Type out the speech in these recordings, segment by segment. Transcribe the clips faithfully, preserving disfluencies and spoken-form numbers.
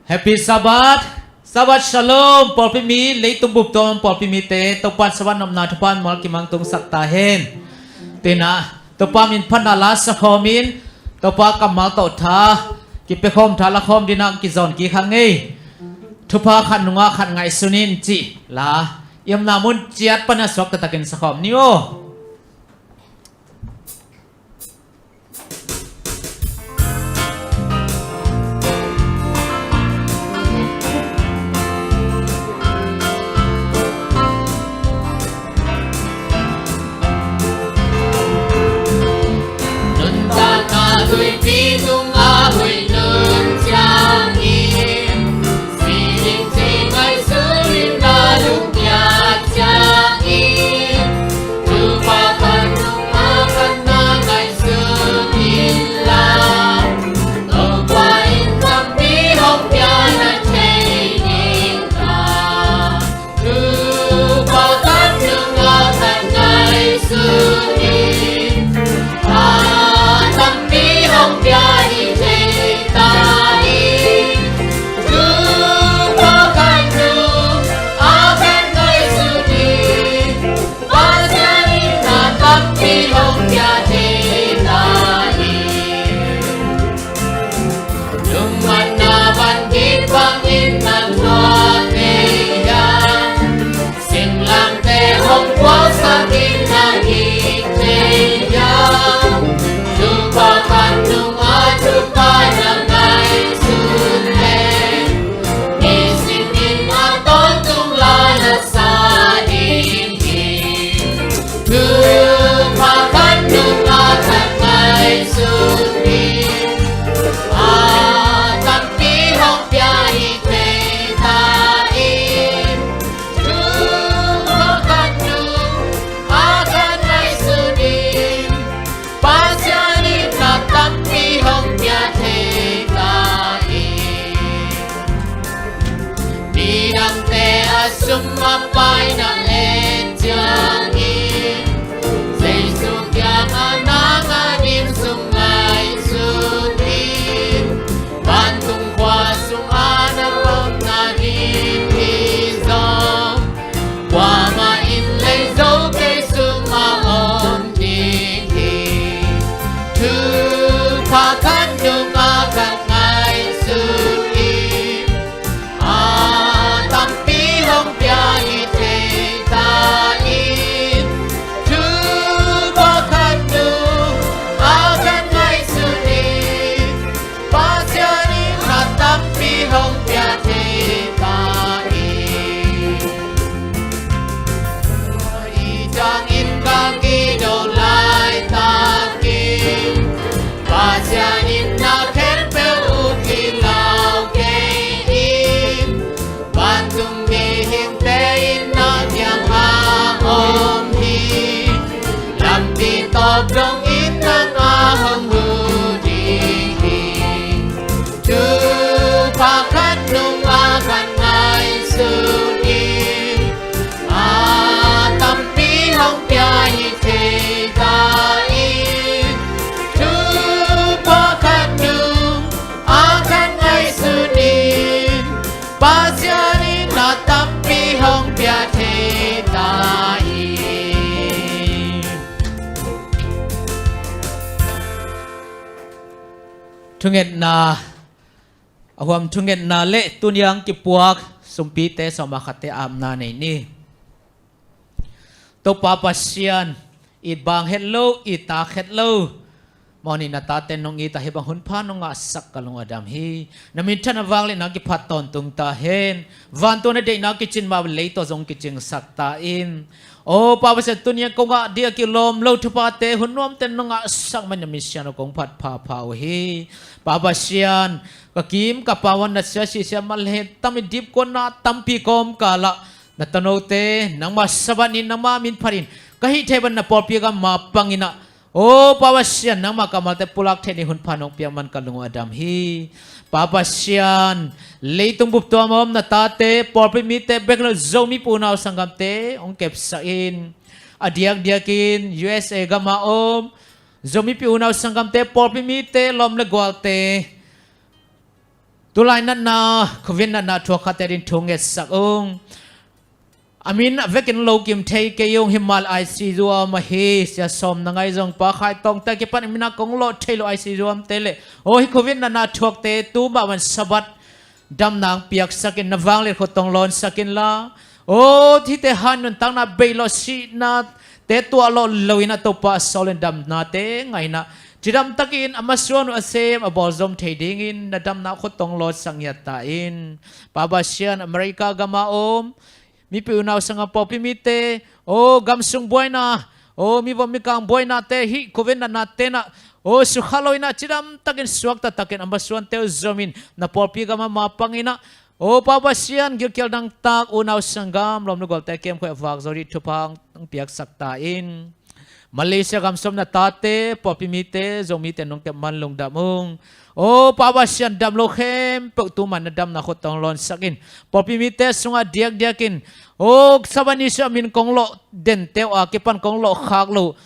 Happy Sabbath. Sabbath Shalom. Pawlpi mi, leitung bup tuam pawlpi mite, Topa Sabbath nopna thupha mual kimang tungsak ta hen. Tina Topa min phatna la sakhawm in, Topa kammal tawh tha kipia khawm, tha la khawm dingin kizawn kik hang ei. Thupha khat nungah khat ngaihsun in cih la i omna mun ciat panin a suak taktakin sakhawm ni aw. Nuntakna tuipi tungah huih nun ciangin, sining ci ngaihsun in na lungkiat ciangin, Topa khat nungah khat na ngaihsun inla, Topa in tampi hong pia na thei ding ka. Topa khat nungah khat ngaihsun in, a tampi hong pia hi thei ta in. Topa khat nungah khat ngaihsun in, Pasian in a tampi hong pia thei ta in. Lungmanna van gik bangin na thuak thei hiam? Singlamteh hong puaksak in na gik thei hiam? Topa khat nungah thupha na ngaihsun leh, nisim in a tawntung la na sa ding hi. Topa khat nungah khat ngaihsun in, a tampi hong pia hi thei ta in. Topa khat nungah khat ngaihsun in, Pasian in a tampi hong pia thei ta in. Midangte a sum a pai na et ciangin, Jesu kiangah nang a dim sung ngaihsun in. Vantung khua sungah na om nading hi zong, kuamah in lei zo kei sungah om ding hi. Topa khat nungah khat ngaihsun in, a tampi hong pia hi thei ta in. Topa khat nungah khat ngaihsun in, Pasian in a tampi hong pia thei ta in. I ciangin ka kido laitakin, Pasian in na khempeuh uh kilau kei in. Vantung mihingte in na kiangah om hi. Lampi tawp dongin nang a hong hu ding hi. Topa khat nungah khat ngaihsun in, a tampi hong pia hi thei ta in. Topa khat nungah khat ngaihsun in, Pasian in a tampi hong pia thei ta hi. Thungetna, a huam thungetna le tuni a kipuak sumpite sawm a khatte apna nei ni. Topa Pasian, it bang het lo, it tak het lo, mawhna in na tate nong it a, hih bang hun pha nong ngahsak ka lung a dam hi. Na minthanna vang le na kiphat tawntung ta hen. Vantung na deihna kicin mah bangin leitungah zong kicingsak ta in. Aw Pa Pasian, tuni a kong ngah ding a kilawm lo thuphate hun nuamte nong ngahsak manin na min siangtho kong phat phapha uh hi. Pa Pasian, ka kim ka pau a na sia sisia mah le hen, tam i dipkuatna tampi kawmkal ah na tanote nangmah Sabbath ni-in nangmah min phatin ka hih theih bangin na pawlpi a gam mapang in ah, aw Pa Pasian, nangmah kammalte pulak theih ni hun pha nong piak man ka lung uh a dam hi. Pa Pasian, leitung bup tuam a om na tate, pawlpi mite bek lo, Zomi pu nau sanggamte hong kepsak in. A diakdiakin U S A gam a om Zomi pu nau sanggamte, pawlpi mite, lawm le gualte, Tulai natna, Covid natna thuak khate ding thu ngetsak ung. A min a vekin lo kim thei kei ung, hi mal I C U a om ahi, sia sawm na ngai zong pa khai tawngte kipan a min a kong lawh thei lo I C U a omte le. Aw, hi Covid natna thuakte tu mah man Sabbath damna ang piaksakin, na vangliat khut tawng lawnsakin la. Aw, hihte han nuntakna bei lawh, sihnate tuah lawh loin a Topa a sawl in damnate ngaihna cidam takin a masuan uh a sem a bawlzom thei dingin na damna khut tawng lawnsak ngiat ta in. Pa Pasian, America gama om mipi unau sanggam pawlpi mite, aw, gamsung buaina, aw, mi vom mi kang buainate, hih Covid natna tenah, aw, sukha loinah cidam takin suakta takin a masuante uh zomin na pawlpi gama mapangin ah, aw, Pa Pasian, gilkial dangtak unau sanggam lawm nugualte kemkhoih a vak zo dih thupha ang piaksak ta in. Malaysia gam sawm na tate, pawlpi mite, Zomite nong kep man lungdam ung. Aw, Pa Pasian, dam lo khempeuh tu man na damna khut tawng lawnsakin, pawlpi mite sungah diakdiakin, aw, Sabbath ni sia min kong lawh dente uh a kipan kong lawh khak lo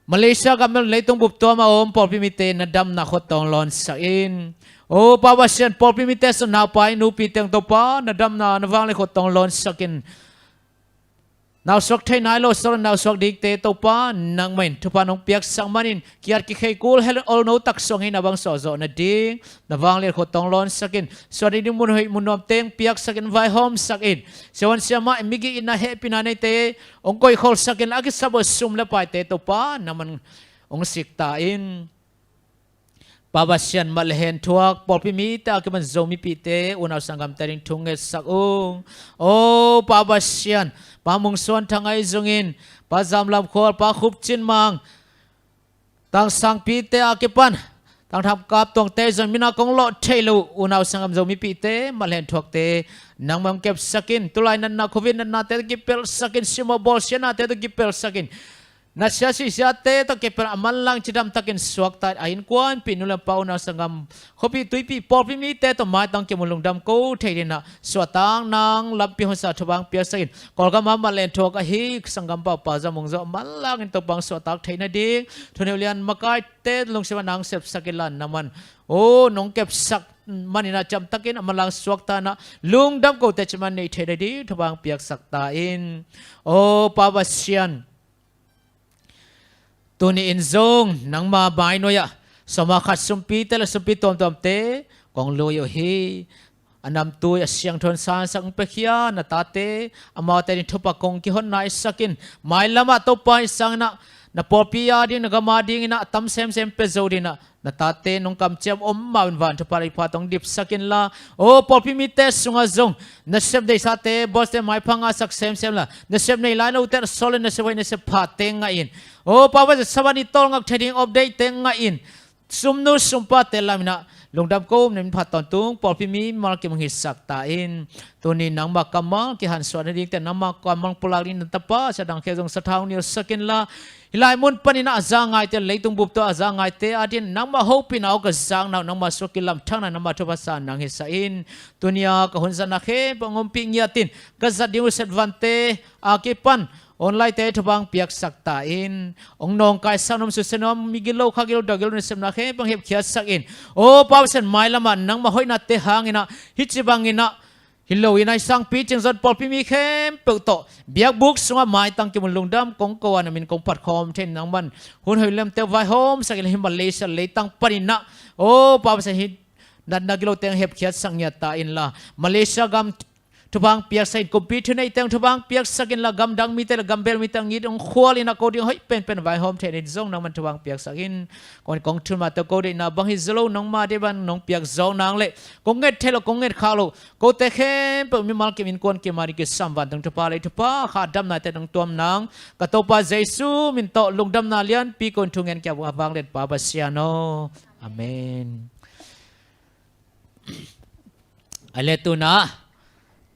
Malaysia gam le leitung bup tuam a om pawlpi mite na damna khut tawng lawnsakin. Aw, Pa Pasian, pawlpi mite sung naupai nupi teng Topa na damna na vangliat khut tawng lawnsakin. Nausuak thei nai lo, sawt nausuak dikte Topa nangmah in thupha nong piaksak manin, kiat kikhei kul hel olno tak suang hi na bang suahzawh nading na vangliat khut tawng lawnsakin, suan ding mun hoih mun nuam teng piaksakin, vaihawmsakin, siavuan siamah migih itna hehpihna neite hong koihkholsakin, a kisap uh sum le paite Topa nangman hong sik ta in. Pa Pasian, mat le hen thuak pawlpi mite a kipan Zo mipite unau sanggamte ding thu ngetsak ung. Aw, Pa Pasian, Pa Mung Suan Thang ahi zongin, Pa Zam Lam Khual, Pa Khup Cin Mang, Tang Sang Pite a kipan Tang Tham Kap Tuangte zong min a kong lawh thei lo unau sanggam Zo mipite, mat le hen thuakte nangmah hong kepsakin, tulai natna Covid natnate tawh kipelhsakin, simmawh bawlsiatnate tawh kipelhsakin, na sia sih siate tawh kipelh a manlang cidam takin suakta a innkuanpih nu le pa unau sanggam khuapih tuipih pawlpi mite tawh maitang kimu lungdam ko thei dinah suahtak nang lampi honsa thupha ang piaksakin, Kawlgam a mat le hen thuak ahi sanggam pau Pa Zam Mung zong a manlangin Topa ang suahtak theih nading thuneu lian makaite lungsim ah nang sepsak inla, nangman, aw, nong kepsak maninah ciamtakin a manlang suakta inah lungdam kote ciman neih theih nading thupha ang piaksak ta in. Aw, Pa Pasian, tuni in zong nangma mainuai-ah sawma khat sumpite le sumpi tuamtuamte kong lui uh hi. A namtui a siangtho in sansak hong piakhia na tate amaute ding thupha kong kihon naisakin, mailamah Topa i sanginah na pawlpi a ding, na gam a dinginah a tam semsem pia zo dinah na tate nong kamciam om mah un van thupha le phat hong dipsak inla, aw, pawlpi mite sungah zong nasep neisate, bawlte maipha ngasak semsem la, nasep nei lai lote a sawl in nasep hoih nasep phate ngah in. Aw, Pa Pasian, Sabbath ni tawlngak thei ding update-te ngah in, sumnu sumpate laminah lungdam ko um na min phat tawntung pawlpi mimal kim hong hisak ta in. Tuni nangma kammal kihansuah nadingte, nangma kammal pulak ding na tapa Sia Dang Khe zong sathau nilsak inla, hih lai mun paninah a za ngaite, leitung bup tawh a za ngaite a ding nangma hopihna uh ka zakna uh, nangma suak kilamthakna, nangma thupha sa nang hisa in. Tuni-a ka hun zatna khempeuh hong ompih ngiatin ka zat ding uh setvante a kipan online-te thupha ang piaksak ta in. Hong nawngkaisak nuam, susia nuam, migilo khagilo dagilo nasepna khempeuh hong hepkhiatsak in. Aw, Pa Pasian, mailamah nangma hoihnate hanginah hih ci banginah hi loinah i sangpi cingzon pawlpi mi khempeuh tawh biakbuk sungah maitang kimu lungdam kong ko a, na min kong phatkhawm thei in, nangman hun hoih lemte vaihawmsak in. Hih Malaysia leitang paninah, aw, Pa Pasian, hih natna gilote hong hepkhiatsak ngiat ta inla, Malaysia gam thupha ang piaksak in, kumpi thuneihte hong thupha ang piaksak inla, gamdang mite le gambel mite hong it hong khual inah ko ding hoih penpen vaihawm theih nading zong nangman thupha ang piaksak in. Kong, kong thumna tawh ko deihna bang hi zo lo, nangma deih bang nong piak zawk nang le kong nget theih loh, kong nget khak loh kote khempeuh mimal kim innkuan kim a ding kisam vantung thupha le thupha kha damnate nong tuam nang ka Topa Jesu min tawh lungdamna lianpi ko in thu ngen kia vung a vangliat Pa Pasian aw. Amen. A le tuna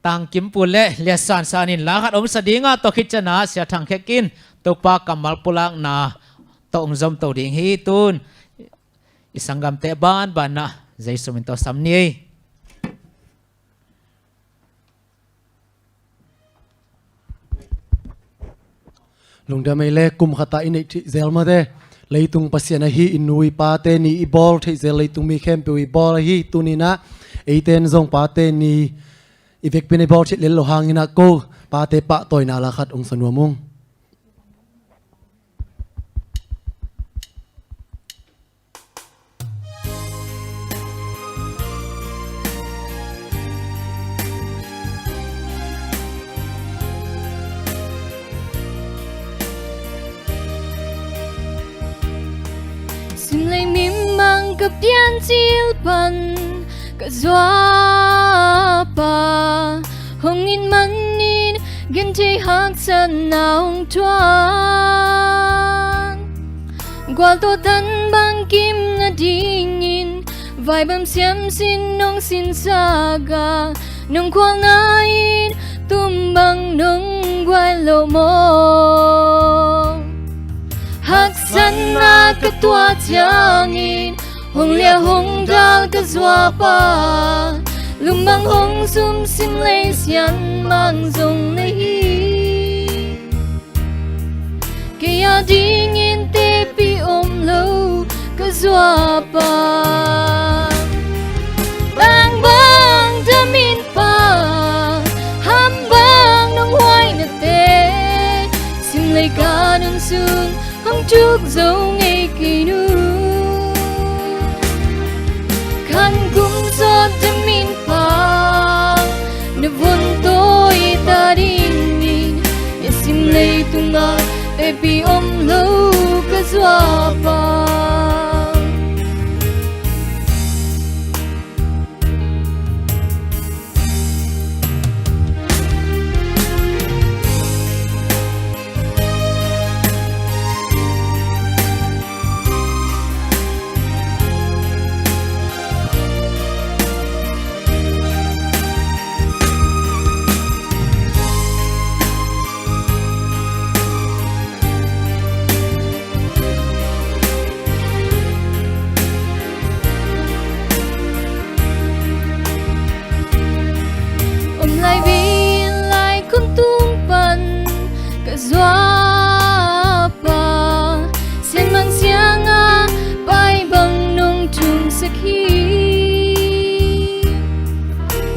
tangkimpu le liasansan in la khat omsa dinga tawh khit ciangin Sia Thang Khe in Topa kammal pulakna tawh hong zomto ding hi. Tun i sanggamte banbanah Jesu min tawh sam ni ei. Lungdam ei le, kum khatah i neih theih zel mate, leitung Pasian ahi i nu i pate ni i bawl theih zel, leitung mi khempeuh i bawl ahi. Tuninah Eiten zong pate ni i vekpi-in i bawlcit lel lo hangin ah ko pate pahtawina la khat hong sa nuam ung. Simlei mimang ka piancil pan ka zuapa, hong it manin genthei haksatna hong thuak. Gual tawh tan bang kim nadingin vaibam siamsin nong sinsak a, nong khualna in tum bang nong guai lo maw? Haksatna ka tuah ciangin hong liah hong dal ka zuapa, lum bang hong sum, simlei sianmang zong na hi. Kei a dingin tepi om lo ka zuapa. Bangbang damin pa, ham bang nong huai na tei, simlei ka nun sung hong tuk zo ngei kei nung. Khan kum sawt damin pa, na vun tawi ta dingin, i simlei tungah tepi om lo ka zuapa. Om lai vei lai khun tung pan ka zuapa, sianmang siang a pai bang nong thumsak hi.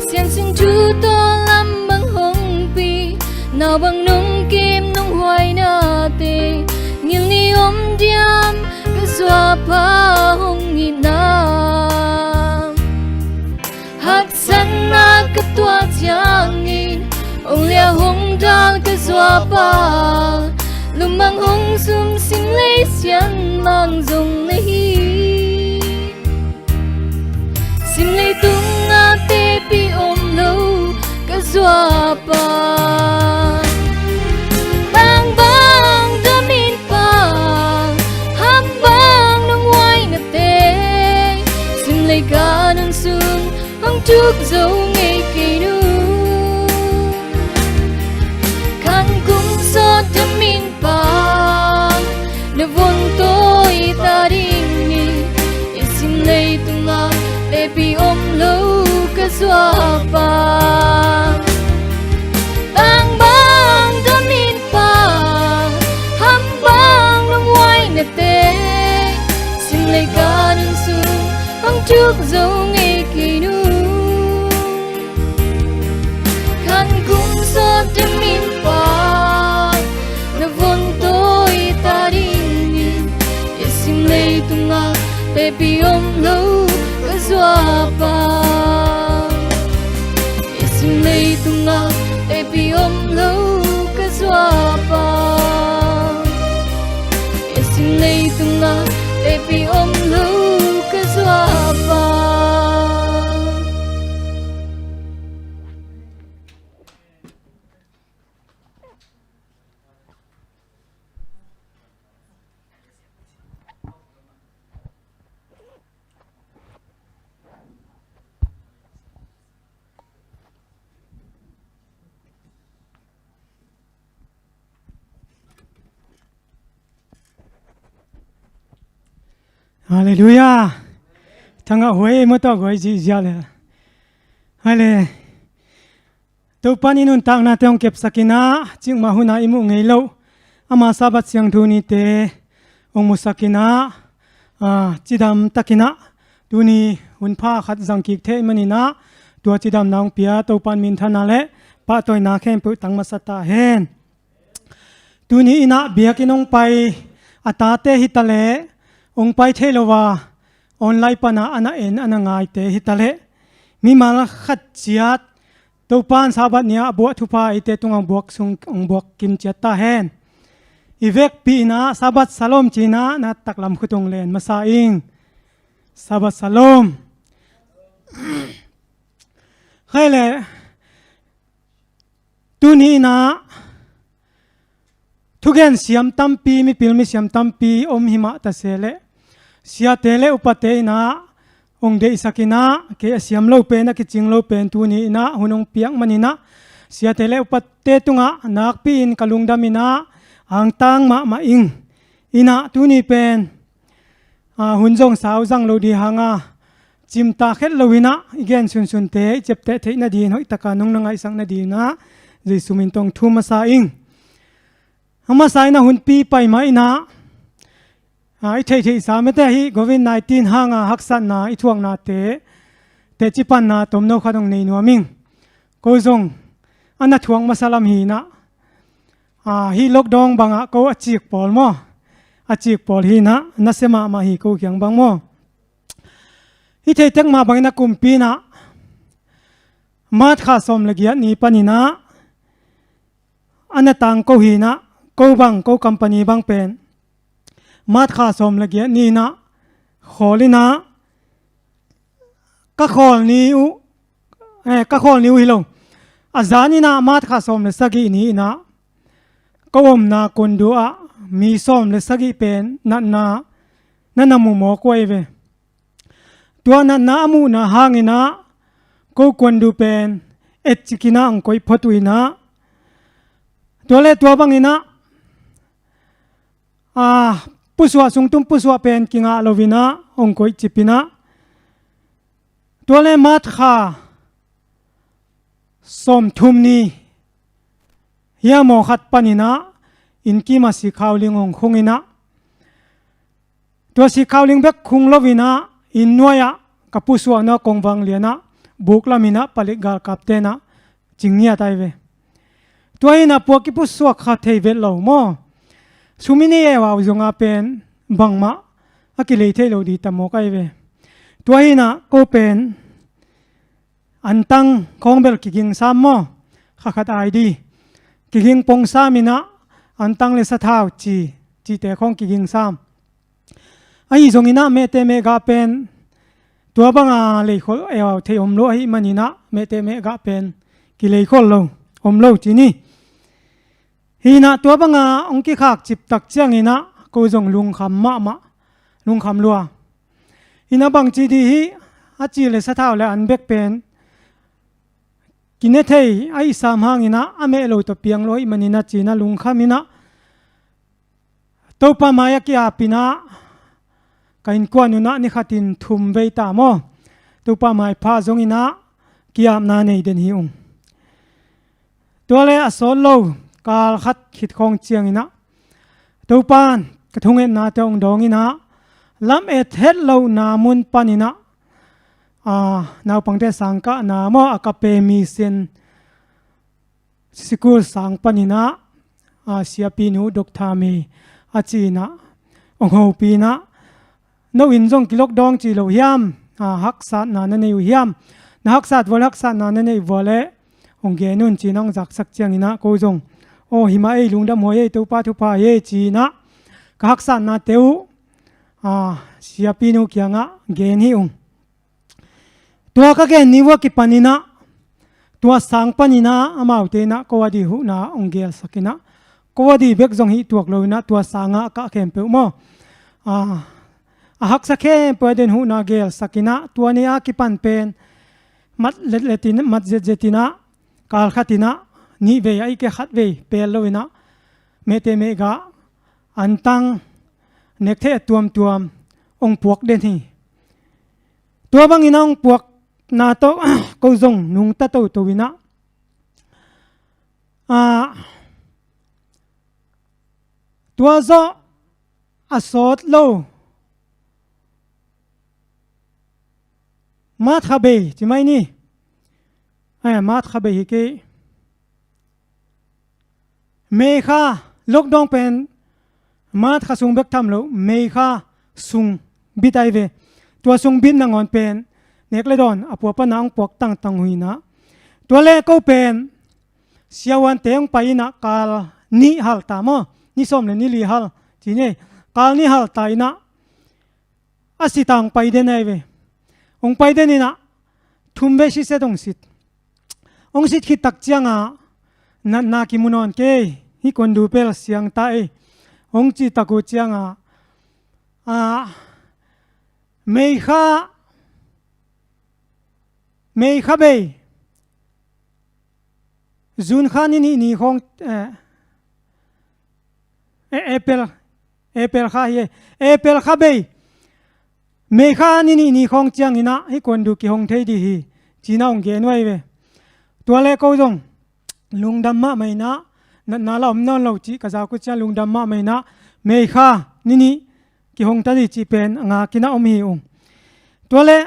Siangsin thu tawh lam bang hong pi, nau bang nong kem, nong huai nate, ngilni om diam ka zuapa hong itna. Haksatna ka tuah ciangin hong liah hong dal ka zuapa, lum bang hong sum, simlei sianmang zong na hi. Simlei tungah tepi om lo ka zuapa. Bangbang damin pa, ham bang nong huai na tei, simlei ka nun sung hong tuk zo ngei kei nung. Khan kum sawt damin pa, na vun tawi ta dingin, i simlei tungah tepi om lo ka zuapa. Bangbang damin pa, ham bang nong huai na tei, simlei ka nun sung hong tuk zo ngei kei nung. Khan kum sawt damin pa, na vun tawi ta dingin, i simlei tungah tepi om lo ka zuapa. I simlei tungah tepi om lo ka zuapa. I simlei tungah tepi om lo ka zuapa. Halleluiah. Thangah huai mawtaw guai zihziah le. Hai le. Topa'n i nuntaknate hong kepsak in ah, cikmah hunah i muh ngei loh ama Sabbath siangtho nite hong musak in ah, cidam takin ah tuni Hun pha khat zang kik thei maninah tua cidamna hong pia Topan minthanna le pahtawina khempeuh tang masa ta hen. Tuni innah biakinn hong pai a tate hitaleh hong pai thei lo a online pana a na en a na ngaite hitaleh mimal khat ciat Topan Sabbath ni-ah a buah thupha eite tungah hong buak sung hong buak kim ciat ta hen. I vekpi innah Sabbath Shalom cinah na taklam khut hong len masa ing. Sabbath Shalom. Khaile tuni innah thugen siam tampi, mipil misiam tampi om himah ta se leh siate le upate innah hong deihsak innah kei a siam lo pen a kicing lo pen tuni innah hun hong piak maninah siate le upate tungah nakpi-in ka lungdam innah angtang mahmah ing. Innah tuni pen hun zong sau zang lo dih hanga cimta khet lo innah i gen sunsunte i ciapteh theih nadin hoihtaka nong na ngaihsak nadinah Jesu min tong thu masa ing. A masa innah hunpi pai mah innah i theihtheihsa mete hih covid nineteen hanga haksatna i thuaknate teci panna tomno khat hong nei nuam ing. Ko zong a na thuak masa lam hi innah hih lockdown bangah ko a cik pawl maw? A cik pawl hi innah nasia mahmah hi ko kiang bang maw? Hih theitek mah bangin a kumpi innah March kha sawm le giat ni paninah a na tang ko hi innah ko bang ko company bang pen March kha sawm le giat ni innah khawl innah ka khawl ni uh eh, ka khawl ni uh hi lo. A zan innah March kha sawm le sagih ni innah ka omna kondu ah mi sawm le sagih pen natna na na mu mawk uh ahi ve. Tua natna a muhna hanginah ko kondu pen etcik innah ang koih phot uh innah tua le tua banginah a pusuah sungtum pusuah pen kingah lo innah hong koih cip innah tua le March kha sawmthum ni hiamaw khat paninah inn kimah sikhau ling hong khung innah tua sikhau ling bek khung lo innah inn nuai-ah ka pusuahna kongvang lianah buk lam innah palik galkap tenah cing ngiat ahi ve. Tua innah puak i pusuak kha thei vet lo maw? Sum i nei eu au zonga pen bangmah a kilei thei lo dih ta mawk ahi ve. Tua innah ko pen antang khawng bel kiging sam maw? Kha khat ai dih kiging pong sam innah antang le sathau ci cihte khawng kiging sam. Ahi zonginah mehte mehgah pen tua banga leikhol eu au thei om lo ahih maninah mehte mehgah pen kileikhol lo om lo ci ni. Hinah tua banga hong kikhak ciptak cianginah ko zong lungkham mahmah lungkham lua. Hinah bangci dih hih a ci le sathau le an bek pen kine thei a i sam hanginah a meh lo tawh piang lo ahih maninah cinah lungkham innah Topa mai-ah ki-ap innah ka innkuan unah ni khatin thum vei ta maw? Topa maipha zonginah ki-apna nei den hi ung. Tua le a sawt lo kal khat khit khawng cianginah Topan ka thungetnate hong dawnginah lam et het lohna mun paninah naupangte sangkahna maw a ka pe mi sin sikul sang paninah siapinu Doctor May a cinah hong hopinah no in zong kilok dawng ci lo hiam? Haksatna na nei uh hiam? Na haksat vua le haksatna na neih vua le hong gen un cinah hong zaksak cianginah ko zong aw himah ei lungdam huai ei Topa thupha ei cinah ka haksatnate uh siapinu kiangah gen hi ung. Tua ka gen ni uh a kipaninah tua sang paninah amaute innah ko a dih huhna hong gelsakinah ko a dih bek zong hih tuak loinah tua sangah a kah khempeuh maw a haksa khempeuh a den huhna gelsakinah tua ni a kipan pen mat letletin mat zetzetinah kal khatinah nih vei a ih ke khat vei pel loinah mehte mehgah antang nektheih a tuamtuam hong puak den hi. Tua bangin a hong puakna tawh ko zong nungta toto inah tua zawh a sawt lo March kha bei ci mai ni. Eh, March kha bei hi kei. May kha, lockdown pen March kha sung bek tham lo, May kha sung bit ai ve. Tua sung bit nangawn pen nek le dawn a pua pana hong puak tangtang uh hi na. Tua le ko pen siavuante hong pai ina kal nih hal ta maw, ni sawm le ni li hal ci ni. Kal nih hal ta ina a sit a hong pai den ai ve. Hong pai den ina thum vei siset hong sit. Hong sit khit tak cianga natna kimu nawn kei, hih kuan du pel siang ta ei, hong cih tak uh cianga, a, May kha, May kha bei, June kha ni nih ni khawng, eh, eh, April, April kha hi ei. April kha bei, May kha ni nih ni khawng ciangin ah hih kuan du kihong thei dih hi, ci-in ah hong gen uh ai ve. Tua le ko zong lungdam mahmah ina, natna la om nawn lo cih ka zak uh ciang lungdam mahmah ina, May kha ni nih kihong ta dih cih pen a ngak ina om hi ung. Tua le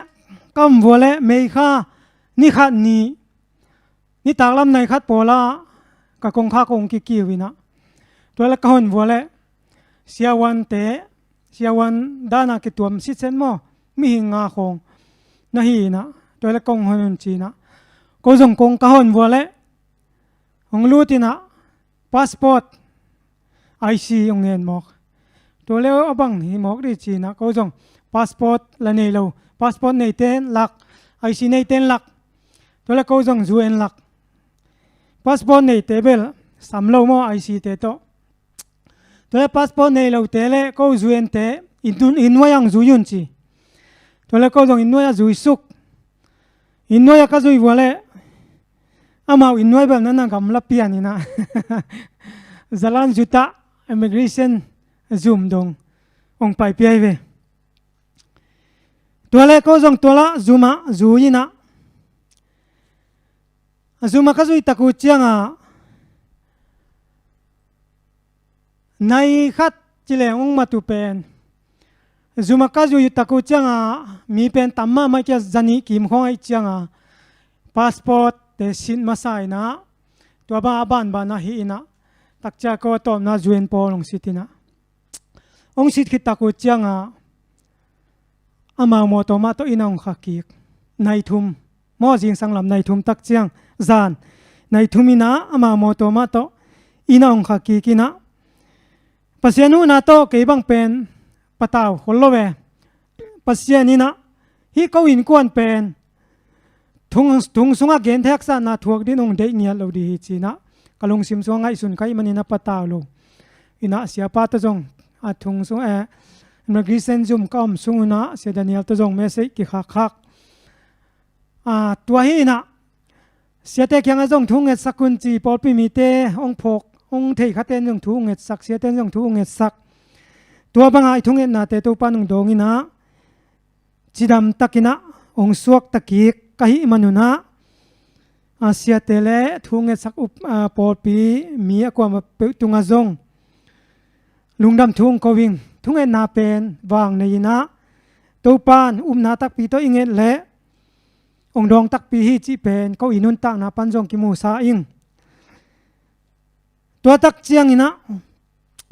ka om vua le May kha ni khat ni, nitaklam nai khat pawla ka kongkhak hong kikiu ina. Tua le ka hon vua le siavuante, siavuan dana kituam sitset maw, mihing nga khawng na hi ina. Tua le kong hon un ci ina. Ko zong kong ka hon vua le hong lut ina passport, I C hong ngen mawk. Tua le a bang hi mawk dih ci ina ko zong passport la nei lo. Passport neite in lak, I C neite in lak. Tua le ko zong zu en lak. Passport neite bel sam lo maw, I C te tawh. Tua le passport nei lote le ko zu ente inn, inn nuai ah hong zui un ci. Tua le ko zong inn nuai ah zui suk. Inn nuai ah ka zui vua le amau inn nuai bel na na gamla pian ina. Jalan Juta immigration zum dong hong pai piai ve. Tua le ko zong tua la zum ah zui ina. Zum ah ka zui tak uh cianga nai khat ci leng hong mat uh pen. Zum ah ka zui tak uh cianga mi pen tam mahmah kia zanih kim khawng aih cianga passport te sit masa ina. Tua bang a banban ah hi ina. Takcia ko a tawpna zu en pawl hong sit ina. Hong sit khit tak uh cianga amau mawtaw mah tawh inn ah hong kha kik. Nai thum maw, zingsang lam nai thum tak ciang zan nai thum ina amau mawtaw mah tawh inn ah hong kha kik ina. Pasian huhna tawh kei bang pen patau khol lo ve. Pasian ina hih ko innkuan pen thung, thung sungah genthei haksatna thuak ding hong deih ngiat lo dih hi ci ina. Ka lungsim sungah ngaihsun ka hih man ina patau lo. Ina siapa tawh zong a thung sung, eh, immigration zum ka om sung ina Sia Daniel tawh zong message kikhakkhak. A, tua hi ina siate kiangah zong thu ngetsak un ci, pawlpi mite hong phawk, hong thei khaten zong thu ngetsak, siaten zong thu ngetsak. Tua bangah i thungetnate Topan hong dawng ina cidam takin ah hong suakta kik ka hih man un ah, a, siate le thu ngetsak up, a, pawlpi mi a kuamah peuh tungah zong lungdam thu hong ko ing. Thungetna pen vang nei ina Topan upna takpi tawh i nget leh hong dawng takpi hi cih pen ko i nuntakna pan zong kimusa ing. Tua tak ciang ina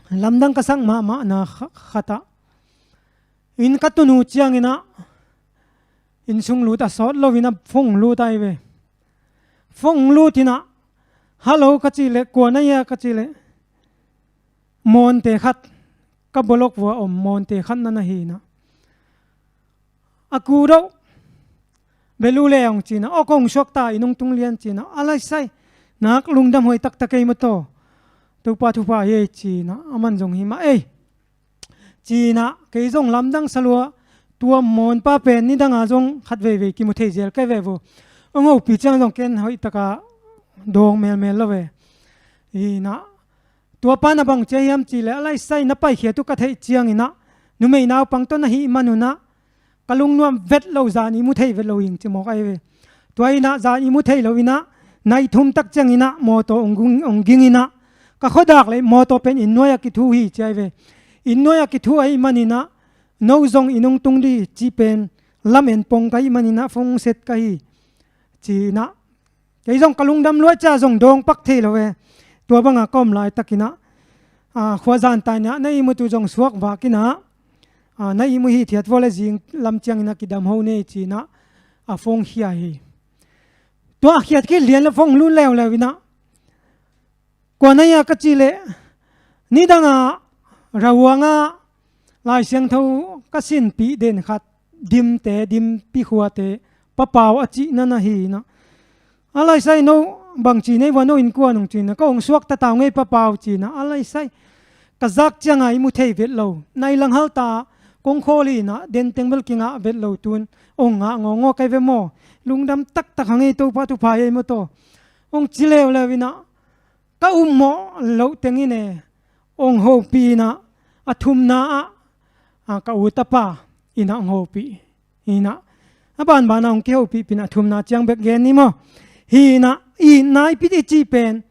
lamdang ka sak mahmahna kha-, khat ah inn ka tun uh ciang ina inn sung lut a sawt lo ina phone lut ai ve. Phone lut ina, "Hello," ka cih leh, "Kua na hia?" ka cih leh, mawnte khat, ka bolok vua om mawnte khat na na hi ina. A ku deuh, "Belu le," hong ci ina, "Aw, kong suakta, i nungtung lian," ci ina. "A laisai, nak lungdam huai taktak ei maw taw. Topa thupha hi ei," ci ina, aman zong hi mah ei. Ci ina, kei zong lamdang sa lua, tua mawnpa pen nidanga zong khat veivei kimu thei zel kei ve vua. Hong hopih ciang zong ken hoih taka dawng melmel lo ve. Ina, tua pa na bang cia hiam cih leh, "A laisai, na paikhiat uh ka theih ciang ina, numei naupang tawh na hih man un ah, ka lungnuam vet lo, zan i mu thei vet lo ing," ci mawk ai ve. Tua ina zan i mu thei lo ina, nai thum tak ciang ina mawtaw hong gung, hong ging ina, "Ka khuadak leh mawtaw pen inn nuai ah kithu hi," ci ai ve. "Inn nuai ah kithu ahih man ina, no zong i nungtung dih," cih pen lamen pong ka hih maninah phone set ka hi, ci-inah. Kei zong ka lungdam luai cia zong dawng pak thei lo e. Tua banga ka om laitakinah, a, khuazan tainah na ihmut uh zong suak vakinah, a, na ihmu hithiat vua le zing lam cianginah kidam ho nei ci-inah a phone khia hi. Tua a khiat khit lian le phone lut leuleu inah, kua na hia ka cih leh, nidangah Rahuangah Lai Siangtho ka sinpih den khat, Dimte, Dimpi khuate, Pa Pau a cihna na hi inah. A laisai no bangci nei vua no innkuan hong ci-inah, ka hong suakta tau ngei Pa Pau ci-inah. A laisai ka zak cianga i mu thei vet lo. Nai lang halta kong khawl hi inah, denteng bel kingah vet lo tun. Hong ngah ngawngaw kai ve maw. Lungdam taktak hang ei Topa thupha ei maw taw. Hong ci leuleu inah, ka upmawh loh tengin e, hong hopih inah, a thumna ah, a, ka u tapa inah hong hopih inah, a banbanah hong kihopihpih inah, a thumna ciang bek gen ni maw. Hi inah, itna i pit i cih pen,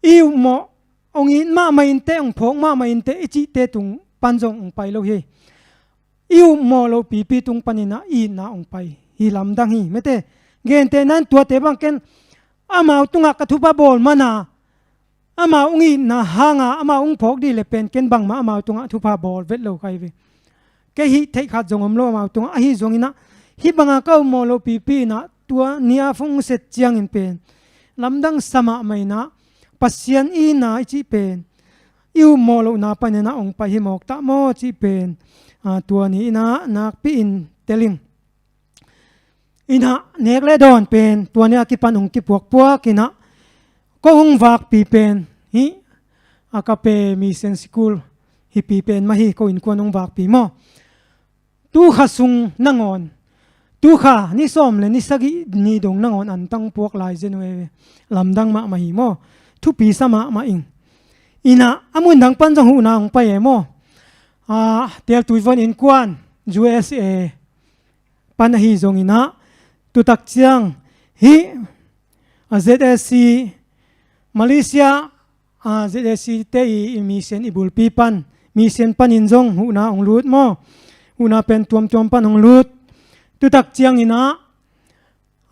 i upmawh, hong it mahmah inteh, hong phawk mahmah inteh i cihte tung pan zong hong pai lo hi. I upmawh loh pipi tung paninah itna hong pai hi, lamdang hi. Mete, gentehna in tuate bang ken amau tungah ka thupha bawl mana, amau hong itna hanga amau hong phawk dih le pen ken bangmah amau tungah thupha bawl vet lo ka hi ve. Kei hih theih khat zong om lo amau tungah, ahi zonginah hih banga ka upmawh loh pipi inah tua ni-a phone set ciangin pen lamdang sa mahmah inah, Pasian itna i cih pen i upmawh lohna paninah hong pai hi mawk tah maw cih pen, a, tua ni inah nakpi-in tel ing. Inah nek le dawn pen tua ni-a kipan hong kipuakpuak inah, ko hong vakpi pen hih Agape Mission School hihpi pen mah hi, ko innkuan hong vakpi maw. Tu kha sung nangawn, tu kha ni sawm le ni sagih ni dong nangawn antang puak lai zen uh e. Lamdang mahmah hi maw. Thupi sa mahmah ing. Inah a mundang pan zong huhna hong pai e maw. A, Teltui Von innkuan U S A pan ahi zonginah, tutak ciang hih, a, Z S C Malaysia, a, Z S C te i, i mission i bulpi pan, mission panin zong huhna hong lut maw. Huhna pen tuamtuam pan hong lut. Tutak cianginah,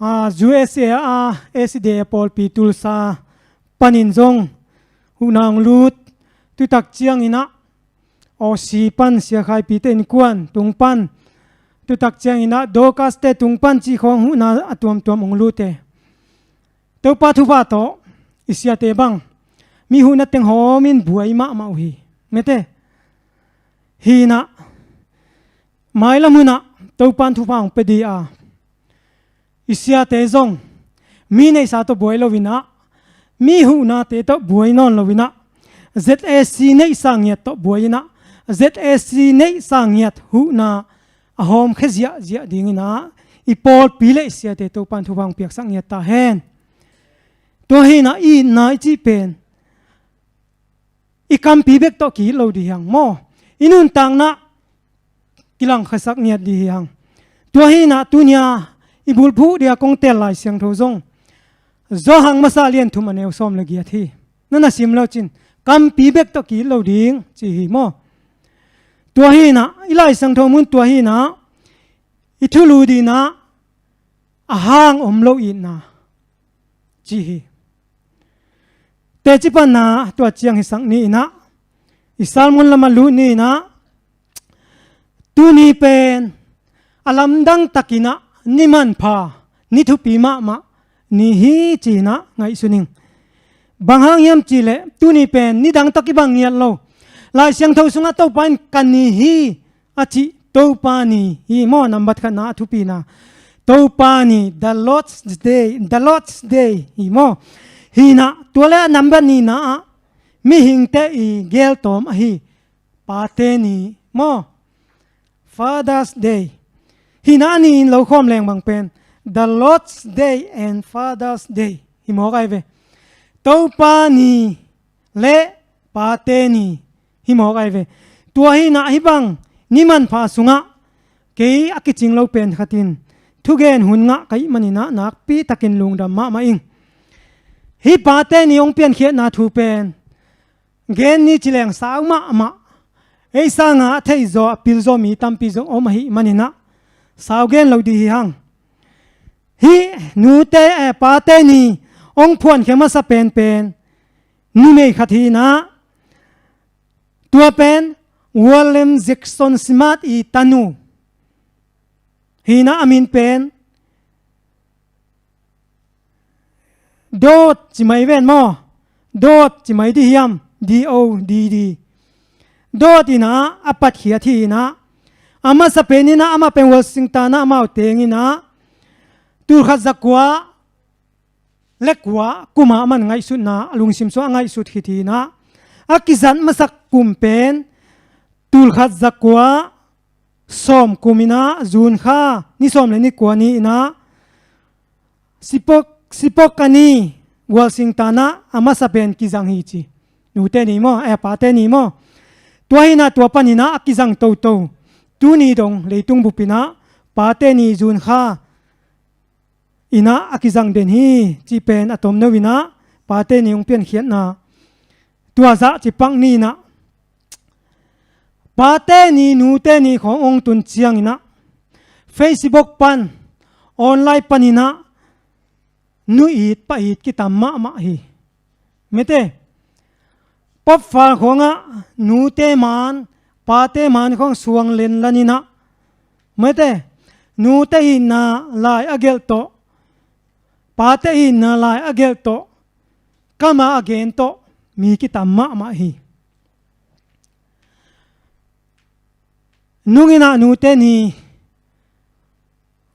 a, U S A a, S D A pawlpi Tulsa panin zong huhna hong lut. Tutak cianginah Aussie pan Sia Khai Pi te innkuan tung pan, tutak cianginah Dorcas te tung pan cih khawng huhna a tuamtuam hong lut e. Topa thupha tawh i siate bang mi huhna teng hawmin buai mahmah uh hi. Mete, hi inah mailam hunah Topa in thupha hong pia dih a, i siate zong mi neihsa tawh buai lo inah, mi huhnate tawh buai nawn lo inah, Z S C neihsa ngiat tawh buai inah, Z S C neihsa ngiat huhna a hawmkhia ziahziah dinginah i pawlpi le i siate Topa in thupha hong piaksak ngiat ta hen. Tua hi inah itna i cih pen i kampi bek tawh ki-it lo dih hi hang maw. I nuntakna kilangkhiasak ngiat dih hi hang. Tua hi inah tuni-a i bulphuh dia kong tel Lai Siangtho zong Johan masa lian thum a neu sawm le giat hi. Na na sim lo cin, kampi bek tawh ki-it lo ding ci hi maw. Tua hi inah i Lai Siangtho mun tua hi inah i thulu dinah a hang om lo itna ci hi. Teci panna tua ciang hisak ni inah, i sermon lamah lut ni inah, tuni pen a lamdang takinah ni manpha, ni thupi mahmah ni hi ci inah ngaihsun ing. Bang hang hiam cihleh tuni pen nidang tawh kibang ngiat lo, Lai Siangtho sungah Topa in ka ni hi a cih Topa ni hi maw. Nambat khatna a thupina, Topa ni, the Lord's day, the Lord's day hi maw. Hi inah tua le a nambat nihna ah mihingte i geltawm ahi Pate ni maw, Father's Day. Hi inah a ni in lo khawm leng bang pen the Lord's Day and Father's Day hi mawk ai ve. Topa ni le Pate ni hi mawk ai ve. Tua hi inah hih bang ni manpha sungah kei a kicing lo pen khatin thugen hun ngah ka hih maninah nakpi takin lungdam mahmah ing. Hih Pate ni hong piankhiatna thu pen gen ni ci leng sau mahmah. Ei sanga a theihzaw a pilzaw mi tampi zong om ahih maninah sau gen lo dih hi hang. Hih nute, eh, pate ni hong phuankhia masa penpen numei khat hi inah, tua pen William Jackson Smart i tanu hi inah, a min pen Dodd ci mai ven maw? Dodd ci mai dih hiam? D O D D. Dodd inah a patkhiat hi inah, a masa pen inah amah pen Washington ah amau teng inah tulkhat zakua le kua kumah aman ngaihsutna, a lungsim sungah a ngaihsut khit hi inah, a kizat masak kum pen tulkhat zakua sawm kum inah June kha ni sawm le ni kua ni inah Sipok, Spokane, Washington ah a masa pen kizang hi ci. Nute ni maw, eh, pate ni maw? Tua hi inah tua pan inah a kizang toto. Tuni dong leitung bup inah pate ni June kha inah a kizang den hi cih pen a tomno inah pate ni hong piankhiatna tua zah ci pak ni inah, pate ni nute ni khawng hong tun ciang inah Facebook pan, online pan inah nu it pa it kitam mahmah hi. Mete, pop fal khawngah nute man, pate man khawng suang lenlan inah, mete, nute itna lai a gelh tawh, pate itna lai a gelh tawh, kama a gen tawh mi kitam mahmah hi. Nung inah nute ni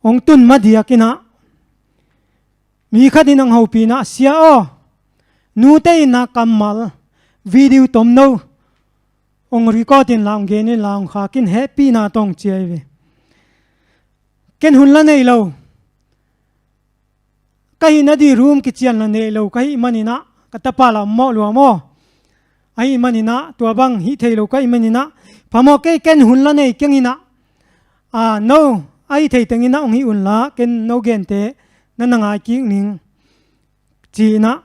hong tun madiak inah mi khat in hong hopih inah, "Sia aw, nute itna kammal video tomno hong record inla, hong gen inla, hong khak in," hehpihna tawh hong ci ahi ve. Ken hun la nei lo, ka hihna dih room kician la nei lo ka hih man inah, ka tapa la om mawh lua maw? Ahih man inah tua bang hih thei lo ka hih man inah, phamawh kei, ken hun la nei keng inah, a, no, a hih thei teng inah hong hih unla, ken no gente na na ngai kik ning ci inah,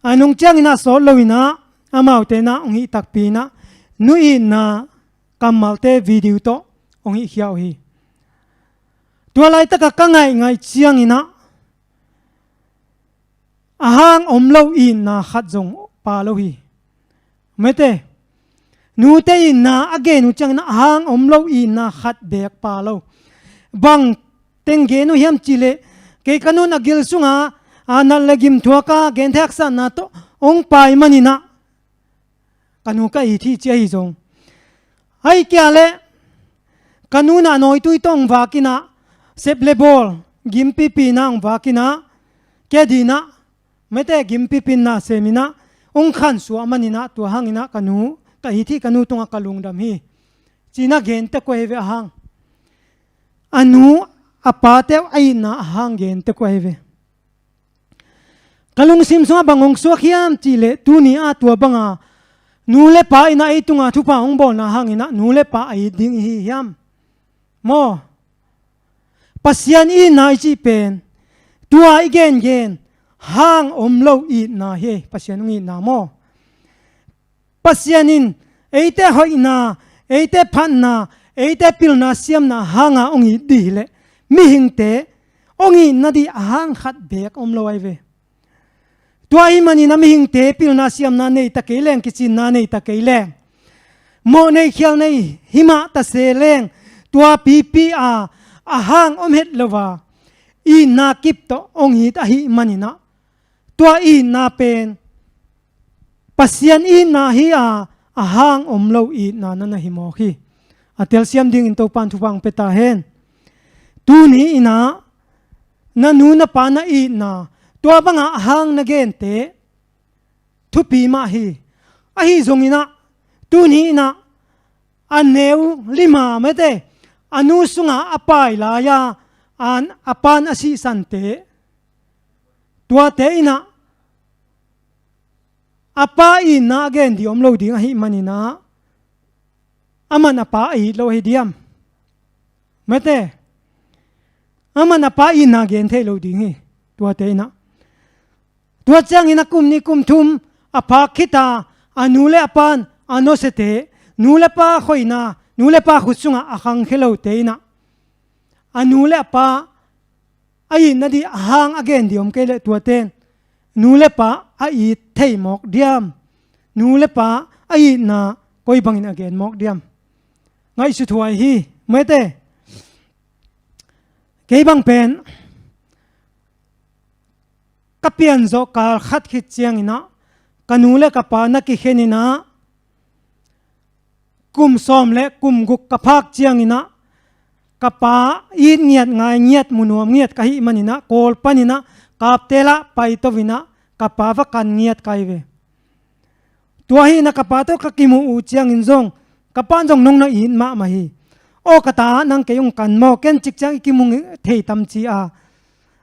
a nung ciang inah sawt lo inah, amaute inah hong hih takpi inah nu itna kammalte video tawh hong hihkhia uh hi. Tua laitakah ka ngaihngaih ciang inah a hang om lo itna khat zong pha lo hi. Mete, nute itna a gen uh ciang inah a hang om lo itna khat beek pha lo. Bang teng gen uh hiam cih leh, kei ka nu'n a gil sungah a nat le gim thuak a, genthei haksatna tawh hong pai man inah ka nu ka it hi ci ahi zong, ahih kei leh ka nu in a nawitui tawh hong vak inah, sep le bawl gimpipi inah hong vak inah, kei ading inah, mete, gimpipi in na sem inah hong khansuah man inah, tua hang inah ka nu ka it hi, ka nu tungah ka lungdam hi ci inah gen tek uh ahi ve a hang. A nu a pate uh a itna a hang gen tek uh ahi ve. Ka lungsim sungah bang hong suak hiam cih leh, tuni a tua banga nu le pa inah ei tunga thupha hong bawlna hang inah nu le pa a it ding i hi hiam? Maw? Pasian itna i cih pen tua i gengen hang om lo itna hi, Pasian hong itna maw? Pasian in eite hoihna, eite phatna, eite pilna siamna hanga hong it dih hileh, mihingte hong itna dih a hang khat beek om lo ahi ve. Tua ahih manin a mihingte pilna siamna nei ta kei leng, kicinna nei ta kei leng, mawh nei khial nei himah ta se leng, tua pipi a a hang om het lo a itna kip tawh hong it ahih manin ah, tua itna pen Pasian itna hi a, a hang om lo itna na na hi mawk hi. A telsiam dingin Topa'n thupha hong pia ta hen. Tuni inah na nu na pa na itna tua banga a hang na gente thupi mah hi. Ahi zongin ah, tuni inah a neu lima mete, a nu sungah a pai lai-a, an, a pa'n a sihsante, tuate inah a pa itna a gen dih om lo ding ahih manin ah, aman a pa a it lo ahi diam? Mete, aman a pa itna gen thei lo ding hi. Tuate inah, tua ciangin a kum nih kum thum a phak khit a, a nu le a pa'n a nusiate, nu le pa khoina, nu le pa khut sungah a khangkhia lote inah, a nu le a pa a itna dih a hang a gen dih om kei leh tuate in nu le pa a it thei mawk diam? Nu le pa a itna koi bangin a gen mawk diam? Ngaihsut huai hi. Mete, kei bang pen ka pian zawh kal khat khit ciangin ah ka nu le ka pa na kikhen in ah kum sawm le kum guk ka phak ciangin ah ka pa it ngiat, ngai ngiat, mu nuam ngiat ka hih manin ah Kawl panin ah Kaptel ah paito in ah ka pa va kan ngiat ka hi ve. Tua hi in ah ka pa tawh ka kimuh uh ciangin zong ka pa in zong nong na it mahmah hi. Aw ka ta, nang kei hong kan maw, ken cik ciang i kimu thei tam ci a,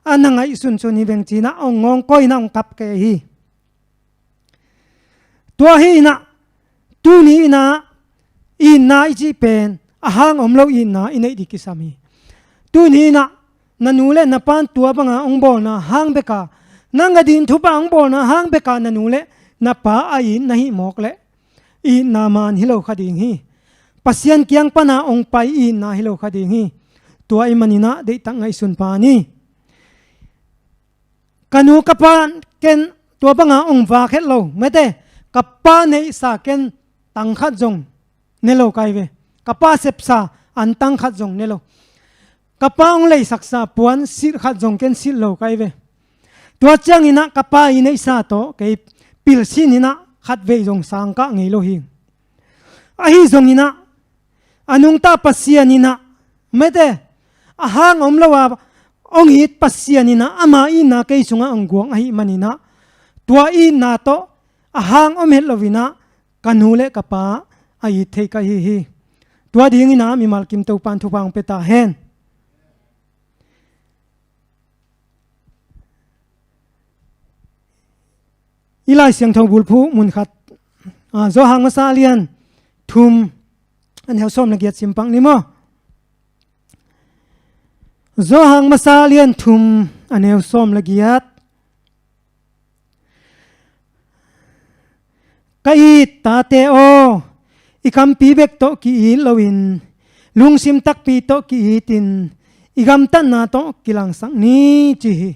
a na ngaihsunsun hi veng ci in ah hong ngawng koi in ah hong kap kei hi. Tua hi in ah tuni in ah itna i cih pen a hang om lo itna i neih dih kisam hi. Tuni in ah na nu le na pa'n tua banga hong bawlna hang beka, nang a ding thupha hong bawlna hang beka na nu le na pa a it na hih mawk leh itna man hi lo kha ding hi. Pasian kiang pana hong pai itna hi lo kha ding hi. Tua ahih manin ah deihtak ngaihsun pah ni. Ka nu ka pa ken tua banga hong vak het lo. Mete, ka pa neihsa ken tang khat zong ne lo ka hi ve. Ka pa sepsa an tang khat zong ne lo. Ka pa hong leisaksa puan silh khat zong ken silh lo ka hi ve. Tua ciangin ah ka pa i neihsa tawh kei pilsin in ah khatvei zong sang kah ngei lo hi. Ahi zongin ah a nungta Pasian in ah, mete, a hang om lo a hong it Pasian in ah ama itna kei sungah hong guang ahih manin ah tua itna tawh a hang om het lo in ah ka nu le ka pa a it thei ka hi hi. Tua dingin ah mimal kim Topa'n thupha hong pia ta hen. I Lai Siangtho bulphuh mun khat, a, Johan masa a lian thum a neu sawm le giat sim pak ni maw? Johan masa a lian thum a neu sawm le giat. Ka it tate aw, i kampi bek tawh ki-it loin lungsim takpi tawh ki-itin i gamtatna tawh kilangsak ni, ci hi.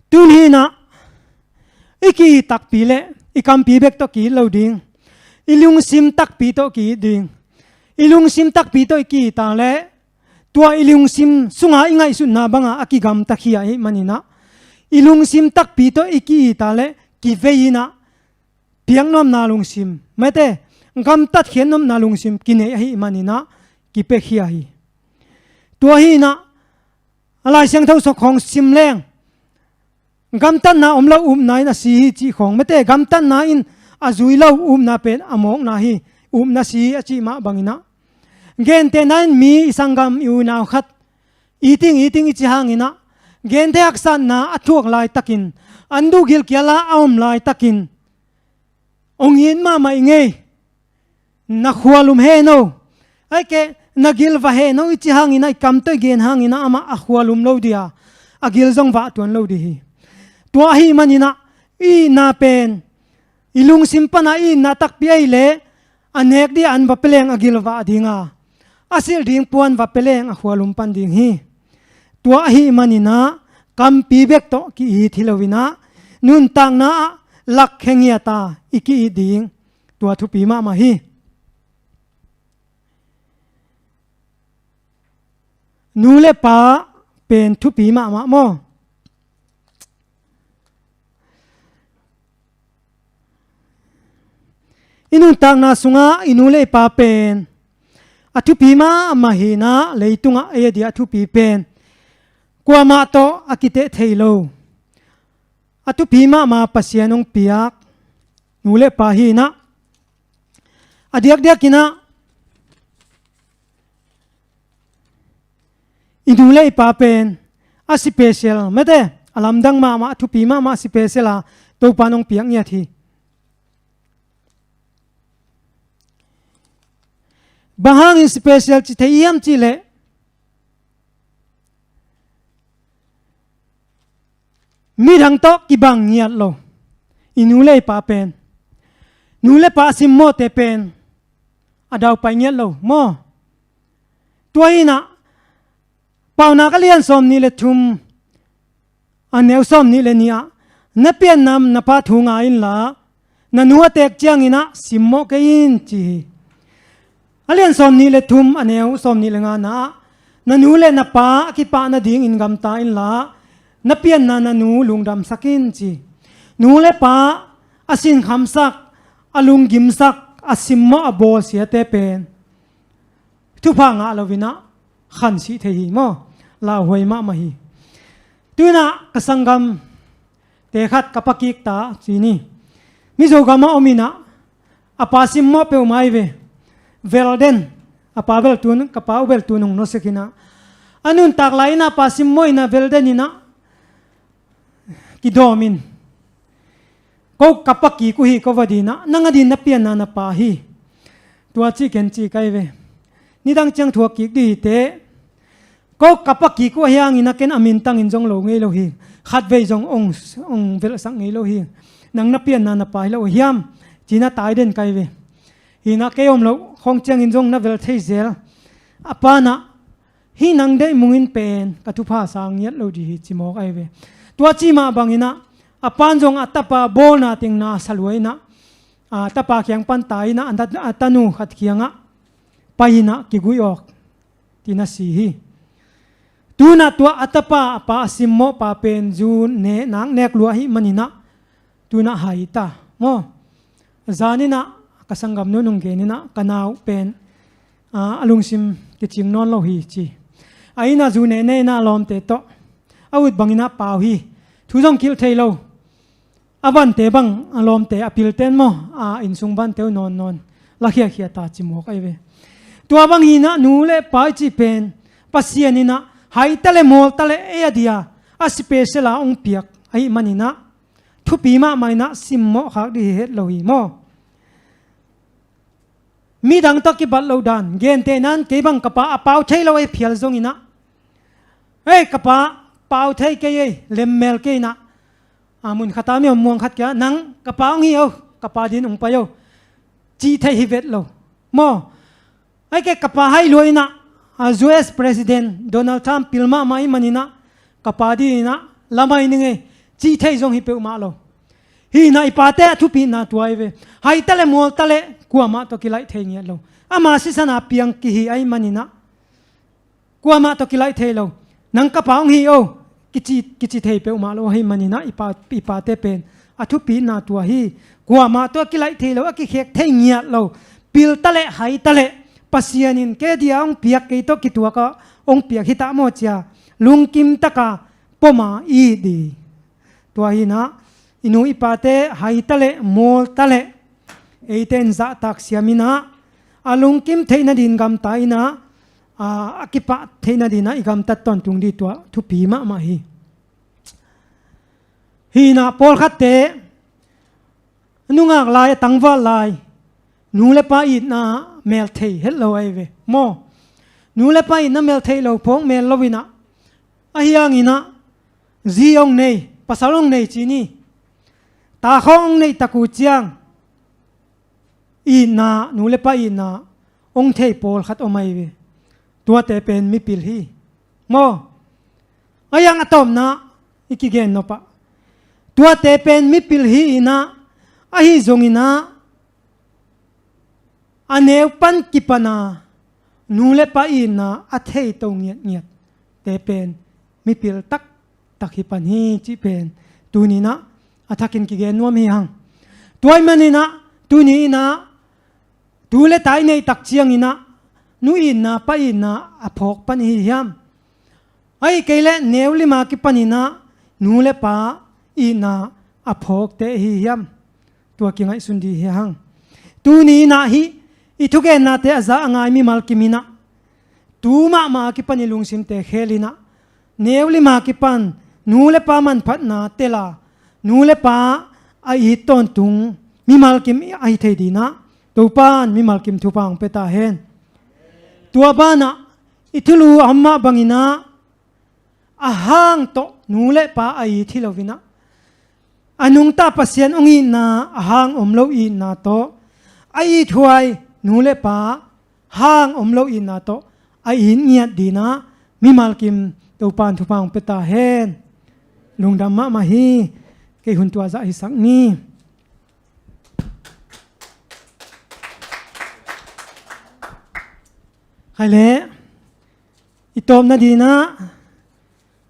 Tuni in ah i ki-it takpi leh i kampi bek tawh ki-it lo ding. I lungsim takpi tawh ki-it ding. I lungsim takpi tawh i ki-it a leh tua i lungsim sunga i ngaihsutna banga a kigamta khia ahih manin ah i lungsim takpi tawh i ki-it a leh kivei in ah piaknopna lungsim, mete, gamtat khiatnopna lungsim kinei ahih manin ah kipia khia hi. Tua hi in ah a Lai Siangtho sawk khawng sim leng gamtatna om lo upna in a si hi cih khawng, mete, gamtatna in a zui lo upna pen a mawkna hi, upna si hi a cih mah bangin ah gentehna in mi i sanggam i unau khat iting iting i ci hangin ah genteh haksatna a thuak laitakin, an duh gilkial a a om laitakin hong it mahmah ing ei. Na khualum hen o, ahih kei leh na gilvah hen o i ci hangin ah, i kam tawh i gen hangin ah amah a khualum lo ding a, a gil zong vah tuan lo ding hi. Tua ahih manin ah i itna pen i lungsim pana i itna takpi ahih leh a nek ding a an va pia leng a gilvah ding a, a silh ding puan va pia leng a khualum pan ding hi. Tua ahih manin ah kampi bek tawh ki-it hi loin ah nuntakna ah lakkhe ngiat a i ki-it ding, tua thupi mahmah hi. Nu le pa pen thupi mahmah maw? I nuntakna sungah i nu le i pa pen a thupi mahmah hi in ah, leitungah ei a dia a thupi pen kuamah tawh a kiteh thei lo, a thupi mahmah Pasian hong piak nu le pa hi in ah, a diakdiak in ah i nu le i pa pen a special, mete, a lamdang mahmah, a thupi mahmah, a special a Topa'n hong piak ngiat hi. Bang hangin special ci thei hiam cih leh midang tawh kibang ngiat lo i nu le i pa pen. Nu le pa a simmawhte pen a daupai ngiat lo maw? Tua hi in ah Paunak a lian sawm nih le thum, a neu sawm nih le nih ah, na pianna na pa thu ngai inla, na nu a teek ciangin ah simmawh kei in, ci hi. A lian sawm nih le thum, a neu sawm nih le nga na ah, na nu le na pa a kipah nadingin gamta inla, na pianna na nu lungdamsak in, ci. Nu le pa a sinkhamsak, a lunggimsak, a simmawh, a bawlsiate pen thupha ngah lo in ah khansih thei hi maw. Lauhuai mahmah hi. Tu-in ah ka sanggamte khat ka pa kik ta, ci ni. Mizo gam ah om in ah, a pa simmawh peuhmah hi ve. Vel den, a pa vel tun, ka pa uh vel tun hong nusia khin ah, a nuntak lai in ah a pa simmawh in ah vel den in ah kidawm in, "Ko ka pa kik uh hi, ko va ding ah, nang a ding na pianna na pa hi. Tua cih ken cih kei ve. Nidang ciang thuak kik ding hi teh. Ko ka pa kik uh ahi hangin ah ken a mintangin zong lo ngei lo hi. Khatvei zong ong, ong velhsak ngei lo hi. Nang na pianna na pa hi lo ahi hiam?" ci-in ah tai den kei ve. Hi in ah kei om loh khawng ciangin zong na vel thei zel. A pa in ah, "Hih nang deih mungin pen ka thupha sang ngiat lo ding hi," ci mawk ahi ve. Tua cih mah bangin ah, a pa in zong a tapa bawlna teng na sa lua in ah, a tapa kiang pan tai in ah, a ta-, a tanu khat kiangah pai in ah kiguih awk, ci-in ah si hi. Tu-in ah tua a tapa, a pa a simmawh pa pen zu ne nak nek lua ahih manin ah, tu-in ah hai ta maw. Zan in ah ka sanggamnu'n hong gen in ah, "Ka nau pen, a, a lungsim kicing nawn lo hi," ci. A inn ah zu ne ne in ah a lawmte tawh a ut bangin ah pau hi. Thu zong kilh thei lo. A vante bang, a lawmte, a pilte'n maw, a innsung vante uh nawnnawn la khiakhia ta, ci mawk ahi ve. Tua bang hi in ah nu le pa i cih pen Pasian in ah hai ta leh mawl ta leh ei a dia a special a hong piak ahih manin ah, thupi mahmah in ah simmawh khak ding hi het lo hi maw. Midang tawh kibat loh dan, gentehna-in kei bang ka pa a pau thei lo ei phial zongin ah, "Ei, ka pa pau thei kei ei, lemmel kei," in ah, a, mun khat ah mi om muang khat kiangah, "Nang ka pa hong hi o, ka pa dingin hong pai o," cih theih hi vet lo maw. Ahih kei leh ka pa hai lua in ah, a, U S President Donald Trump pil mahmah ahih manin ah, "Ka pa dingin ah la mai ning ei," cih theih zong hi peuhmah lo. Hi in ah i pate a thupitna tua hi ve. Hai ta leh mawl ta leh kuamah tawh kilaih thei ngiat lo. Ama sisan a piang kihi ahih manin ah kuamah tawh kilaih thei lo. "Nang ka pa hong hi o," kici, kici thei peuhmah lo ahih manin ah i pa, i pate pen a thupitna tua hi. Kuamah tawh a kilaih thei lo, a kikhek thei ngiat lo. Pil ta leh hai ta leh Pasian in kei dia hong piak, kei tawh kituak a hong piak hi ta maw, ci-a lungkim tak a pom a it ding. Tua hi in ah i nu i pate hai ta leh mawl ta leh eite in zahtak siam in ah, a lungkim theih nadingin gamta in ah, a, a kipah theih nadingin ah i gamtat tawntung ding tua thupi mahmah hi. Hi in ah pawlkhatte nungak lai, a tangval lai, nu le pa itna mel thei het lo ahi ve maw. Nu le pa itna mel theih lo phawk mel lo in ah, ahi hangin ah zi hong nei, pasal hong nei ci ni, ta khawng hong neih tak uh ciang itna, nu le pa itna hong thei pawlkhat om ahi ve. Tuate pen mipil hi maw. Ahi hang a tawpna i kigen nop ah, tuate pen mipil hi in ah, ahi zongin ah a neu pan kipan a nu le pa itna a thei to ngiatngiatte pen mipil taktak hi pan hi cih pen tuni in ah a thakin kigen nuam hi hang. Tua ahih manin ah tuni in ah tu le ta i neih tak ciangin ah nu itna, pa itna a phawk pan i hi hiam? Ahih kei leh neu lim a kipan in ah nu le pa itna a phawkte i hi hiam? Tua kingaihsun ding hi hang. Tuni in ah hih i thugennate a za a ngai mimal kim in ah tu mahmah a kipan i lungsimte khel in ah, neu lim a kipan nu le pa manphatna tel a, nu le pa a it tawntung mimal kim a hi thei dingin ah Topa'n mimal kim thupha hong pia ta hen. Tua banah i thulu a om mah bangin ah a hang tawh nu le pa a it hi lo in ah, a nungta Pasian hong itna, a hang om lo itna tawh, a ithuai nu le pa hang om lo itna tawh a it ngiat dingin ah mimal kim Topan thupha hong pia ta hen. Lungdam mahmah hi. Kei hun tua zah hisak ni. Khai leh i tawpna dinah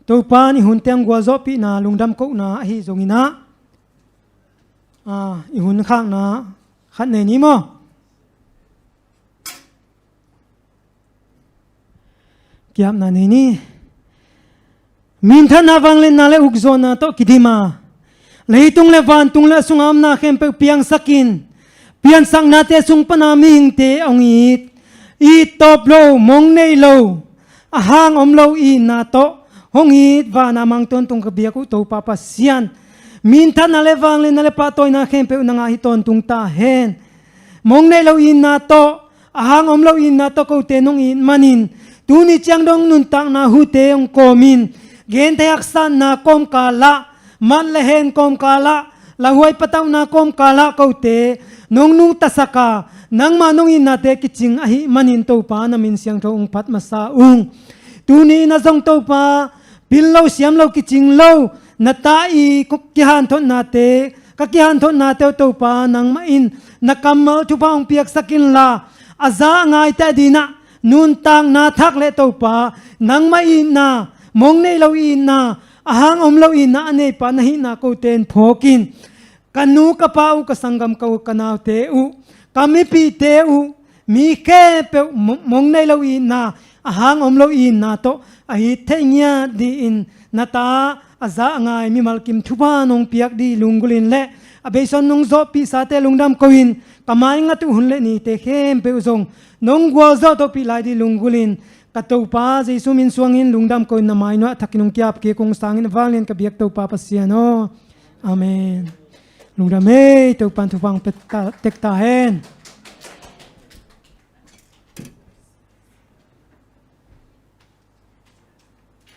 Topan i hun teng gualzawhpihna lungdam kohna ahi zonginah, ah, i hun khakna khat nei ni maw? Kiapna nei ni. Minthanna, vangliatna le ukzawhna tawh kidim a, leitung le vantung le a sungah omna khempeuh piangsakin, piansaknate sung pana mihingte hong it, it tawp lo, mong nei lo, a hang om lo itna tawh hong it vana mang tawntung ka biak uh Topa Pasian, minthanna le vangliatna le pahtawina khempeuh nangah hi tawntung ta hen. Mong nei lo itna tawh, a hang om lo itna tawh kote nong it manin, tuni ciang dong nuntakna hute hong kawmin, genthei haksatna kawmkalah, mat le hen kawmkalah, lauhuai patauhna kawmkalah kote nong nungtasak a, nangmah nong itnate kicing ahih manin Topa na min siangtho hong phat masa ung. Tuni na zong Topa, pil lo siam lo kicing lo, na ta i kihanthotnate, ka kihanthotnate uh Topa nangmah in na kammal thupha hong piaksak inla, a za a ngaite adinah nuntakna thak le Topa nangmah itna, mong nei lo itna, a hang om lo itna a neipa na hihna kote in phawkin, ka nu ka pa uh, ka sanggam ka u ka naute uh, ka mipihte uh, mi khempeuh mo-, mong nei lo itna, a hang om lo itna tawh a it thei ngiat dingin na ta a za a ngai mimal kim thupha nong piak ding lunggulhin le a beisa nong zawhpihsate lungdam ko-in, ka maingat uh hun le nite khempeuh zong nong gualzawh tawhpih lai ding lunggulhin, ka Topa Jesu min suangin lungdam ko-in na mainuah thakin hong kiap kik ung. Sangin a vanglian ka biak Topa Pasian aw. Amen. Lungdam ei, Topan thupha hong pia ta, tek ta hen.